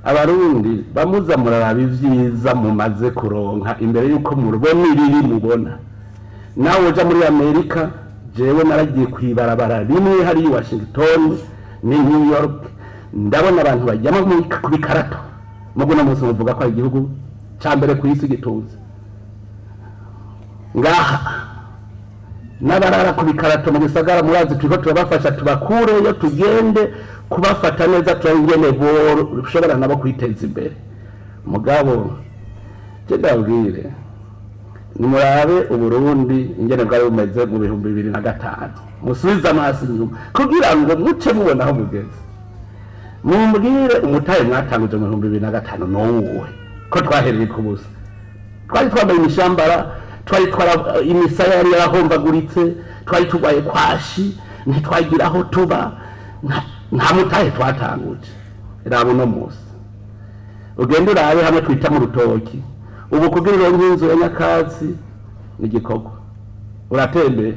Abarundi bamuza muraraba ivyiza mumaze kuronka imbere yuko mubona ibibi mubona. Nawe uja muri Amerika, jewe naragiye kwibarabara rimwe hari i Washington ni New York, ndabona abantu bajyamo ku bikarato. Mugo no munsi muvuga ko ari igihugu ca mbere ku isi gitunze. Ngaha n'abarara ku bikarato mu gisagara murazi, turiko turabafasha tubakureyo, tugende kubafata neza, turabingene boshobora nabo kwiteza imbere. Mugabo je ndabwire, nimurabe Uburundi ingene bwari bumeze mu 2005, musubize amaso inyuma kugira ngo muce mubona aho mugeze. Mumbwire umutahe mwatanguje mu 2005 n'uwuhe, ko twahereye ku busa? Twari twambaye imishambara, twari twara imisaya yari yarahombaguritse, twari turwaye kwashi, ntitwagira aho tuba, nta mutahe twatanguje. Raba uno munsi, ugende urabe hamwe twita mu Rutoki ubu, kugira uronke inzu ya nyakatsi ni igikorwa, uratembera.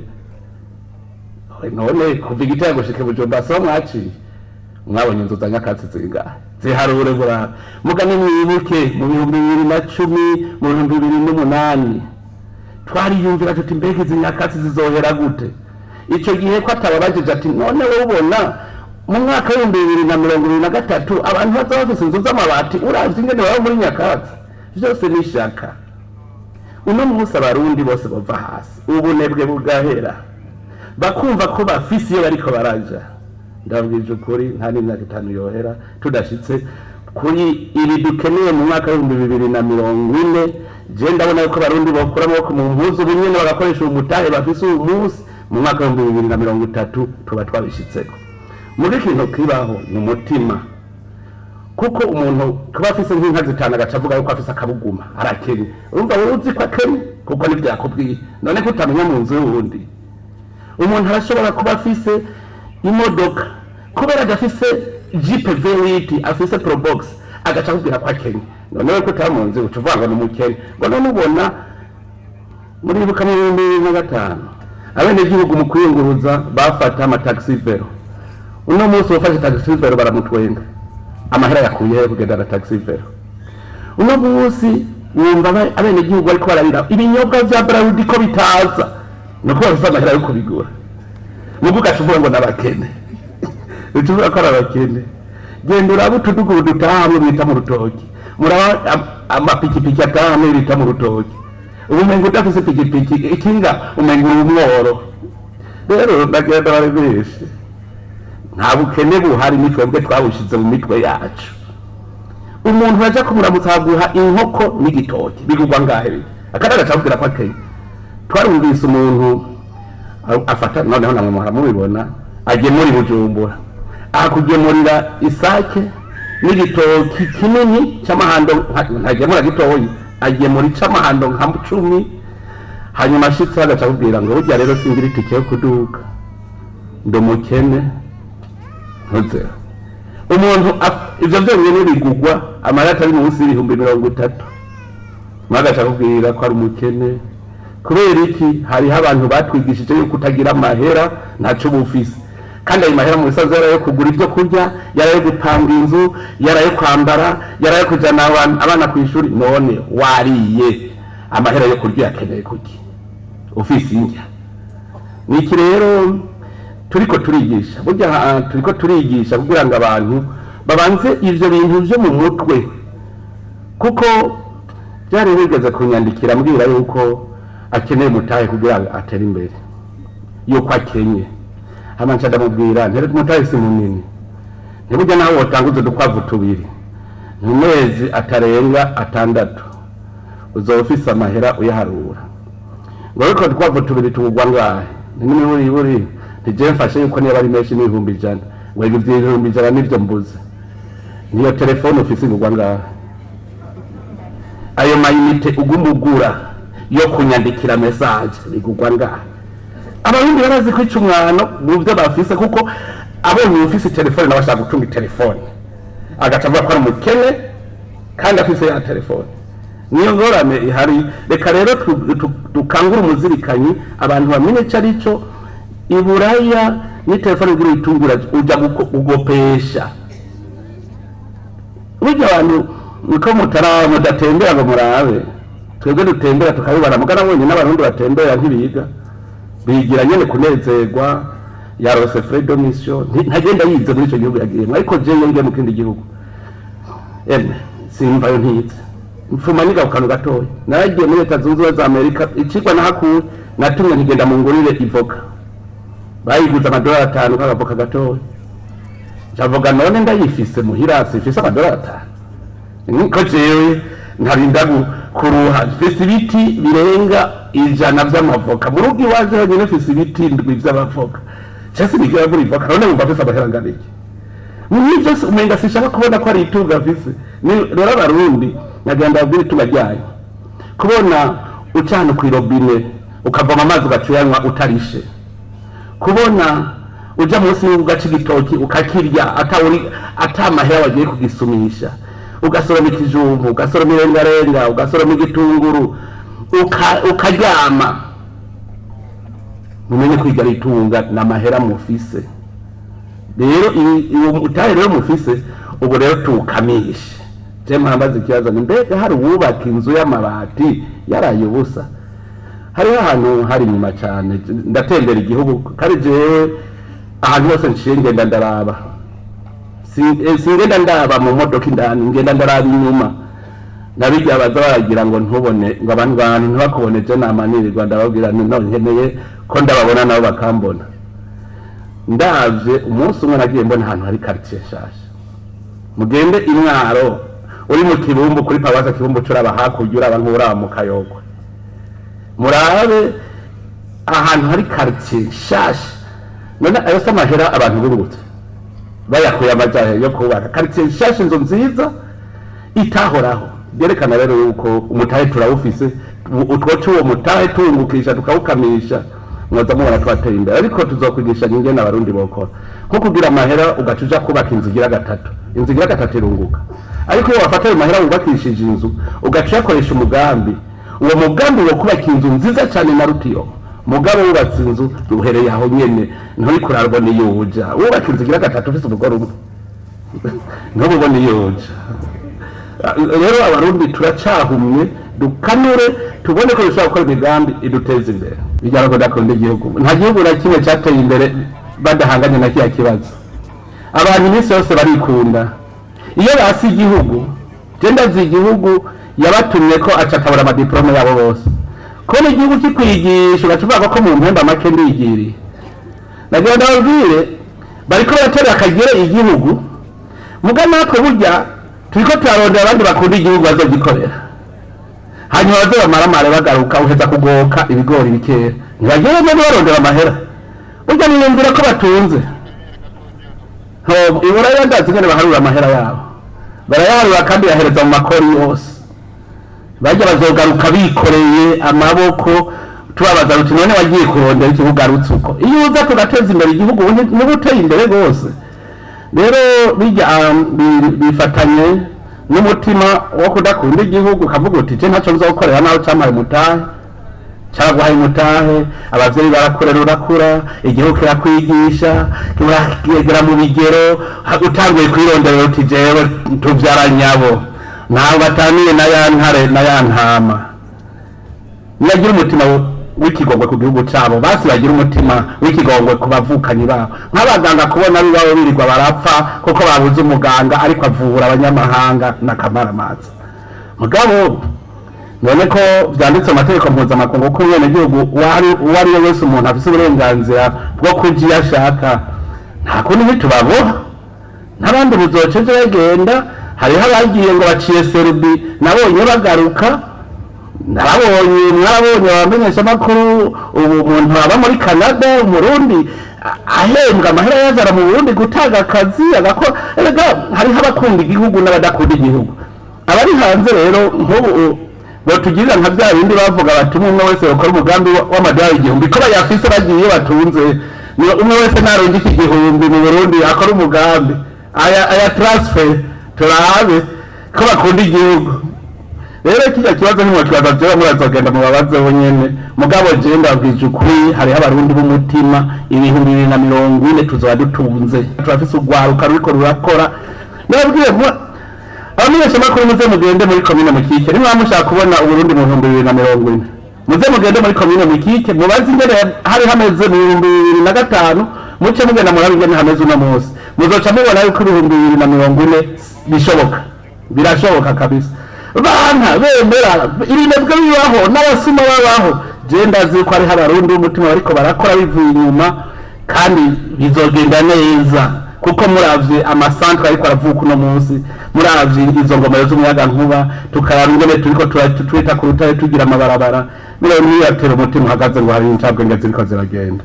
None kuva Igitega gushika Bujumbura siho mwaciye? Mwabonye inzu za nyakatsi zingahe? Ziharure burabe. Mugane mwibuke mu 2010, mu 2008, twariyumvira tuti: "Mbega izi nyakatsi zizohera gute?" Ico gihe ko atababajije ati: "None wowe ubona mu mwaka w'2023 abantu baza bafise inzu z'amabati, uravye ingene baba muri nyakatsi?" Vyose ni ishaka. Uno munsi Abarundi bose bava hasi, ubunebwe bugahera, bakumva ko bafise iyo bariko baraja, ndabwije ukuri, nta n'imyaka 5 yohera tudashitse kuri ibi dukeneye mu mwaka w'2040. Je ndabona yuko Abarundi bokura amaboko mu mpuzu ubu nyene, bagakoresha umutahe bafise uyu munsi, mu mwaka w'2030 tuba twabishitseko. Muri ikintu kibaho ni umutima, kuko umuntu kuba afise nk'inka zitanu agaca avuga yuko afise akabuguma, arakenye. Urumva wowe uzi ko akenye kuko nivyo yakubwiye, none ko utamenya mu nzu y'uwundi? Umuntu arashobora kuba afise imodoka, kubera adafise Jeep V8 afise Probox, agaca akubwira ko akenye. None we ko utaba mu nzu, uca uvuga ngo ni umukene? Ngo none ubona muribuka mu 2005 abenegihugu mu kwiyunguruza bafata amataxi vélo. Uno munsi ufashe taxi vélo baramutwenga. Amahera yakuye he kugenda na taxi vélo? Uno munsi wumva abenegihugu bariko bararira ibinyobwa vya Brarudi ko bitaza, nuko bafise amahera yo kubigura. Mugu ugaca uvuga ngo n'abakene, uca uvuga ko ari abakene. Genda urabe utuduguru dutaha hamwe bita mu Rutoki, muraba amapikipiki ataha hamwe bita mu Rutoki. Ubu umenga udafise ipikipiki, ikinga, umenga uri umworo. Rero ndagenda baremeshe, nta bukene buhari, ni twebwe twabushize mu mitwe yacu. Umuntu aja kumuramutsa aguha inkoko n'igitoki bigurwa ngahe, akandi agaca akubwira ko akenye. Twarumvise umuntu afata, noneho namwe muhora mubibona, agemura i Bujumbura, akugemurira isake n'igitoki kinini c'amahando, ntagemura gitoyi, agemura ic'amahando nka 10. Hanyuma ashitse agaca akubwira ngo: "Burya rero singira itike yo kuduga, ndi umukene." Ntuzeho umuntu ivyo vyonyene bigugwa amahera atari munsi y'30,000, mwagaca akubwira ko ari umukene. Kubera iki? Hariho abantu batwigishije yuko utagira amahera ntaco uba ufise. Kandi ayo mahera mu bisanzwe yari ayo kugura ibyo kurya, yari ayo gupanga inzu, yari ayo kwambara, yari ayo kujana abana ku ishuri. None wariye, amahera yo kurya yakeneye kuki ufise indya? Niki rero turiko turigisha? Burya turiko turigisha kugira ngo abantu babanze ivyo bintu vyo mu mutwe, kuko byari bigeze kunyandikira ambwira yuko akeneye umutahe kugira ngo atere imbere, yuko akenye. Hama nca ndamubwira nti: "Umutahe si munini, ntiburya nawe wotanguza udukwavu tubiri, mu mezi atarenga 6 uzoba ufise amahera uyaharura." Ngo: "Ariko udukwavu tubiri tugurwa ngahe?" Ntimiburi ntije mfashe yuko niba ari menshi n'100,000. Ngo: "Ivyo 100,000 nivyo mbuze." Niyo telefone ufise igurwa ngahe? Ayo ma unités uguma ugura yo kunyandikira message bigurwa ngahe? Abarundi barazi kwica umwano mu byo bafise, kuko abonye ufise telefone nawe ashaka gutunga telefone, agaca avuga ko ari umukene kandi afise ya telefone. Niyo ngorane ihari. Reka rero dukangure umuzirikanyi, abantu bamenye ico ari cyo. Iburaya ni telefone ugira uyitungura, uja kugopesha. Burya abantu niko mutara mudatembera ngo murabe, twebwe dutembera tukabibara. Mugana bonye n'abarundi batembera ntibiga, bigira nyene kunezerwa. Yarose frais de mission, ntagenda yize muri ico gihugu yagiyemwo. Ariko jewe ngiye mu kindi gihugu, emwe simvayo ntize, mfuma niga ku kantu gatoya. Naragiye muri Leta Zunze Ubumwe za Amerika, icigwa nahakuye natumye ntigenda mu ngurire ivoka, bayiguze amadolari 5 k'akavoka gatoya. Ncavuga: "None ndayifise muhira, sifise amadolari 5?" Niko jewe ntarinda kuruha, mfise ibiti birenga 100 vy'amavoka mu rugo iwaje honyene, mfise ibiti 7 vy'amavoka. Cese nigira muri ivoka, none wumva mfise amahera angana iki? Muri byose umenga sinshaka kubona ko ari itunga mfise. Rero abarundi nkagira ndababwira itunga ryanyu: kubona uca ahantu kw'irobine ukavoma amazi ugaca uyanywa utarishe, kubona uja munsi y'ugaca igitoki ukakirya atawuri ata mahera wagiye kugisumisha, ugasoroma ikijumbu, ugasoroma irengarenga, ugasoroma igitunguru, ukaryama, mumenye kwiga itunga n'amahera mufise. Rero uwo mutahe rero mufise ubwo rero tuwukamishe. Je mpambaza ikibazo ni: mbega hari uwubaka inzu y'amabati yaraye ubusa? Hariho ahantu hari inyuma cyane, ndatembera igihugu kandi jewe ahantu hose nciye ngenda ndaraba. Singenda ndaba mu modoka indani, ngenda ndaraba inyuma. Nabirya baza baragira ngo ntubone, ngo abantu ntibakubone. Je namanirirwa ndababwira nti: "No nkeneye ko ndababona nabo bakambona." Ndavye umunsi umwe nagiye mbona ahantu hari quartier nshasha. Mugende imwaro, uri mu Kibumbu kuri paruwasi Kibumbu, curaba hakurya, uraba nk'uraba mu Kayogwe, murabe ahantu hari quartier nshasha. None ayo si amahera abantu bungutse bayakuye amajahe yo kubaka quartier nshasha, inzu nziza itahoraho? Byerekana rero yuko umutahe turawufise. Utwo uwo mutahe tuwungukisha tukawukamisha, mwoza mubona twateye imbere. Ariko tuzokwigisha ingene abarundi bokora, nko kugira amahera ugaca uja kubaka inzu igira gatatu. Inzu igira gatatu irunguka, ariko iyo wafata ayo mahera wubakishije inzu ugaca uyakoresha umugambi, uwo mugambi wo kubaka inzu nziza cyane na rutiyo, mugabo wubatse inzu uhereye aho nyene nturiko urabona iyo uja. Wubaka inzu igira gatatu ufise umugore umwe, ntububona iyo uja. Rero abarundi turacahumye, dukanure tubone ko dushobora gukora imigambi iduteza imbere. Bijyana ko dakunda igihugu, nta gihugu na kimwe cyateye imbere badahanganye na kiya kibazo. Abantu iminsi yose barikunda iyo basi igihugu. Je ndazi igihugu yabatumye ko aca akabura amadiplôme yabo bose. Kubona igihugu kikwigisha ugaca uvuga ko mu mpemba make ndigiriye, nagira ndababwire bariko baratera akagere igihugu. Muga natwe burya turiko turarondera abandi bakunda igihugu bazogikorera, hanyuma baze bamaramare bagaruka. Uheza kugoka ibigori bikera, ntibagere no barondera amahera. Burya niyumvira ko batunze. Iburaya ndazi ingene baharura amahera yabo, barayaharura kandi yahereza mu makori yose. Bajya bazogaruka bikoreye amaboko, tubabaza ruti: "None wagiye kurondera iki ugarutse uko?" Iyo uza tugateza imbere igihugu, ubu uteye imbere rwose. Rero bijya bifatanye n'umutima wo kudakunda igihugu, ukavuga uti: "Je ntacyo nzokorera naho campaye umutahe." Caraguhaye umutahe, abavyeyi barakurera, urakura, igihugu kirakwigisha, uragera mu bigero utanguye kwirondera uti: "Jewe tuvyara nyabo, ntawe bataniye na ya ntare na ya ntama." Nibagira umutima w'ikigongwe ku gihugu cabo, basi bagira umutima w'ikigongwe ku bavukanyi babo, nk'abaganga. Kubona bibaho birirwa barapfa kuko babuze umuganga ariko avura abanyamahanga n'akamaramaza. Mugabo none ko vyanditse mu mategeko mpuzamakungu ko umwenegihugu uwo ari we wese, umuntu afise uburenganzira bwo kuja iyo ashaka, nta kundi ntitubaboha n'abandi buzoca ejo bagenda. Hariho abagiye ngo baciye Serubi, nabonye bagaruka. Narabonye, mwarabonye abamenyeshamakuru, ubu umuntu aba muri Canada, umurundi ahembwa amahera yazana mu Burundi gutanga akazi agakora. Erega hariho abakunda igihugu n'abadakunda igihugu. Abari hanze rero nk'ubu botugirira nka bya bindi bavuga bati umwe wese bakora umugambi w'amadolari 1000, ko bayafise bagiye batunze. Ni umwe wese narungika 1000 mu Burundi akora umugambi, aya transfer, turabe ko bakunda igihugu. Rero kijya kibazo ntimwakibaza jewe, murazogenda mubabazeho nyene. Mugabo jewe ndabwije ukuri, hariho abarundi b'umutima. 2040 tuzoba dutunze, turafise urwaruka ruriko rurakora. Nababwiye Abamenyeshamakuru, muze mugende muri komine Mukike. Nimwaba mushaka kubona Uburundi mu 2040, muze mugende muri komine Mukike, mubaze ingene hari hameze mu 2005, muce mugenda murabe ingene hameze uno munsi. Muzoca mubona yuko 2040 bishoboka, birashoboka kabisa. Banka bemera, ibinebwe bibaho n'abasuma babaho. Je ndazi ko hariho Abarundi b'umutima bariko barakora bivuye inyuma, kandi bizogenda neza, kuko muravye amasantre ariko aravuka uno munsi, muravye izo ngomero z'umuyagankuba, tukaraba ingene turiko twita ku rutare, tugira amabarabara, niyo niyatera umutima uhagaze ngo hari incabwenge ziriko ziragenda.